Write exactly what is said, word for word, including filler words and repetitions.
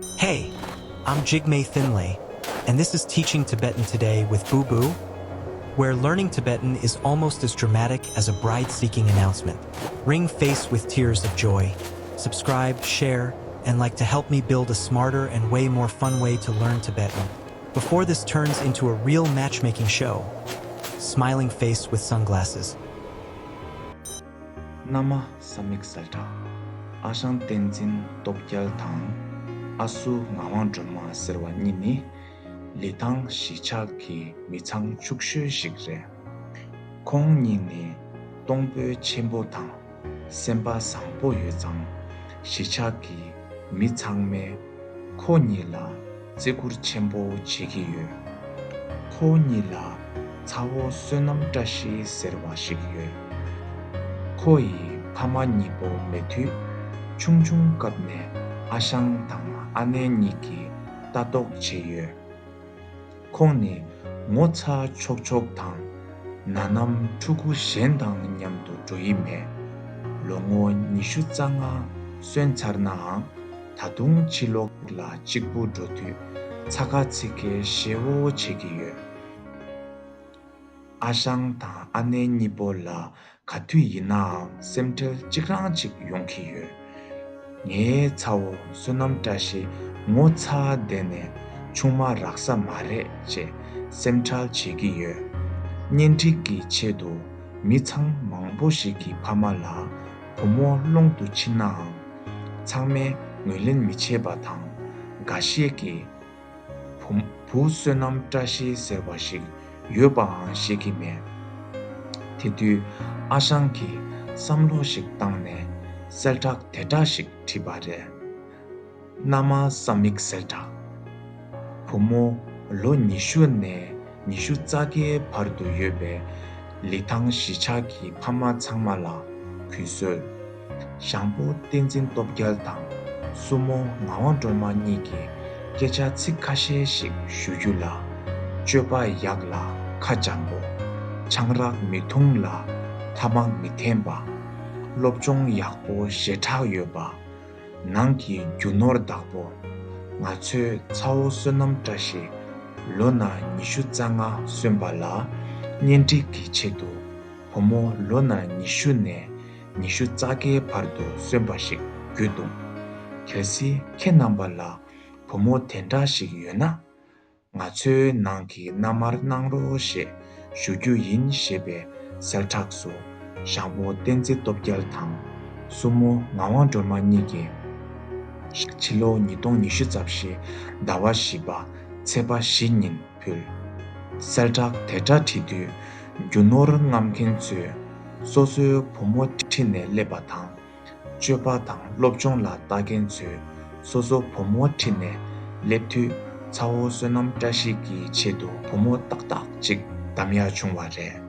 Hey, I'm Jigme Thinley, and this is Teaching Tibetan Today with Boo Boo, where learning Tibetan is almost as dramatic as a bride seeking announcement. Ring face with tears of joy. Subscribe, share, and like to help me build a smarter and way more fun way to learn Tibetan before this turns into a real matchmaking show. Smiling face with sunglasses. མནའ་མ་ས་མིག་གསལ་བསྒྲགས། ཨ་ཞང་བསྟན་འཛིན་སྟོབས་རྒྱལ་དང་། ཨ་སུ་ངག་དབང་སྒྲོལ་མ་ཟེར་བ་གཉིས་ནི། ལི་ཐང་གཞིས་ཆགས་ཀྱི་མི་ཚང་ཕྱུག་ཤོས་ཤིག་རེད། ཁོང་གཉིས་ནི་གཏོང་ཕོད་ཆེན་པོ་དང་། སེམས་པ་བཟང་པོ་ཡོད་ཙང་། གཞིས་ཆགས་ཀྱི་མི་ཚང་མས་ཁོ་གཉིས་ལ་བརྩི་བཀུར་ཆེན་པོ་བྱེད་ཀྱི་ཡོད། ཁོ་གཉིས་ལ་ཚ་བོ་བསོད་ནམས་བཀྲ་ཤིས་ཟེར་བ་ཞིག་ཡོད། ཁོ་ཡི་ཕ་མ་གཉིས་པོ་མེད་དུས། ཆུང་ཆུང་སྐབས་ནས་ཨ་ཞང་དང་ཨ་ནེ་གཉིས་ཀྱིས་ལྟ་རྟོག་བྱས་ཡོད། ཁོང་ནི་ངོ་ཚ་ཆོག་ཆོག་དང་། ན་ནམ་ཕྲུ་གུ་གཞན་དང་མཉམ་དུ་འགྲོ་ཡི་མེད། ལོ་ངོ་ཉི་ཤུ་རྩ་ལྔ་སོན་ཚར་ནའང་། ད་དུང་ཕྱི་ལོགས་ལ་གཅིག་པུ་འགྲོ་དུས་ཚ་ག་ཚིག་གེ་ཞེ་བོ་བྱེད་ཀྱི་ཡོད། ཨ་ཞང་དང་ཨ་ནེ་གཉིས་པོ་ལ་ག་དུས་ཡིན་ནའང་སེམས་ཁྲལ་གཅིག་རང་གཅིག་ཡོང་གི་ཡོད། ངའི་ཚ་བོ་བསོད་ནམས་བཀྲ་ཤིས་ངོ་ཚ་བསྡད་ནས་ཆུང་མ་རག་ས་མ་རེད་ཅེས་སེམས་ཁྲལ་བྱེད་ཀྱི་ཡོད། གཉེན་སྒྲིག་གི་ཆེད་དུ་མི་ཚང་མང་པོ་ཞིག་གི་ཕ་མ་ལ་བུ་མོ་སློང་དུ་ཕྱིན་ནའང་ཚང་མས་ངོས་ལེན་མི་བྱེད་པ་དང་། འགའ་ཤས་ཀྱིས་བུ་བུ་བསོད་ནམས་བཀྲ་ཤིས་ཟེར་བ་ཞིག་ཡོད་པའང་ཤེས་ཀྱི་མེད། དེ་དུས་ཨ་ཞང་གིས་བསམ་བློ་ཞིག་བཏང་ནས་གསལ་བསྒྲགས་དེ་འདྲ་ཞིག་བྲིས་པ་རེད། མནའ་མ་ས་མིག་གསལ་བསྒྲགས། བུ་མོ་ལོ་ཉི་ཤུ་ནས་ཉི་ཤུ་རྩ་བརྒྱད་བར་དུ་ཡོད་པའི་ལི་ཐང་གཞིས་ཆགས་ཀྱི་ཕ་མ་ཚང་མ་ལ་གུས་གསོལ། ཞང་པོ་བསྟན་འཛིན་སྟོབས་རྒྱལ་དང་སྲུ་མོ་ངག་དབང་སྒྲོལ་མ་གཉིས་ཀྱིས་སྐད་ཆ་ཚིག་ཁ་ཤས་ཤིག་ཞུ་རྒྱུ་ལ། སྤྱོད་པ་ཡག་ལ་ཁ་འཇམ་པོ། ཆང་རག་མི་འཐུང་ལ་ཐ་མག་མི་འཐེན་པ། སློབ་སྦྱོང་ཡག་པོ་ཞེ་དྲག་ཡོད་པ། ནང་གི་རྒྱུ་ནོར་བདག་པོ། ང་ཚོའི་ཚ་བོ་བསོད་ནམས་བཀྲ་ཤིས་ལོ་ན་ཉི་ཤུ་རྩ་ལྔ་སོན་པ་ལ་གཉེན་སྒྲིག་གི་ཆེད་དུ་བུ་མོ་ལོ་ན་ཉི་ཤུ་ནས་ཉི་ཤུ་རྩ་བརྒྱད་བར་དུ་སོན་པ་ཞིག་རྒྱུད་འདུག་གལ་སྲིད་ཁྱེད་རྣམ་པ་ལ་བུ་མོ་དེ་འདྲ་ཞིག་ཡོད་ན། ང་ཚོའི་ནང་གི་མནའ་མར་གནང་རོགས་ཞེས་ཞུ་རྒྱུ་ཡིན་ཞེས་པའི་གསལ་བསྒྲགས་སུ་ཞང་པོ་བསྟན་འཛིན་སྟོབས་རྒྱལ་དང་སྲུ་མོ་ངག་དབང་སྒྲོལ་མ་གཉིས་ཀྱིས་ཕྱི་ལོ་ཉིས་སྟོང་ཉི་ཤུ་རྩ་བཞི་ཟླ་བ་བཞི་པ་ཚེས་པ་བཞི་ཉིན་ཕུལ། གསལ་བསྒྲགས་དེ་འདྲ་བྲིས་དུས་རྒྱུ་ནོར་རྔམ་མཁན་ཚོས་སོ་སོའི་བུ་མོ་ཁྲིད་ནས་སླེབས་པ་དང་། སྤྱོད་པ་དང་སློབ་སྦྱོང་ལ་ལྟ་མཁན་ཚོས་སོ་སོ་བུ་མོ་ཁྲིད་ནས་སླེབས་དུས་ཚ་བོ་བསོད་ནམས་བཀྲ་ཤིས་ཀྱི་ཆེད་དུ་བུ་མོ་ཏག་ཏག་ཅིག་བདམས་ཡག་བྱུང་བ་རེད།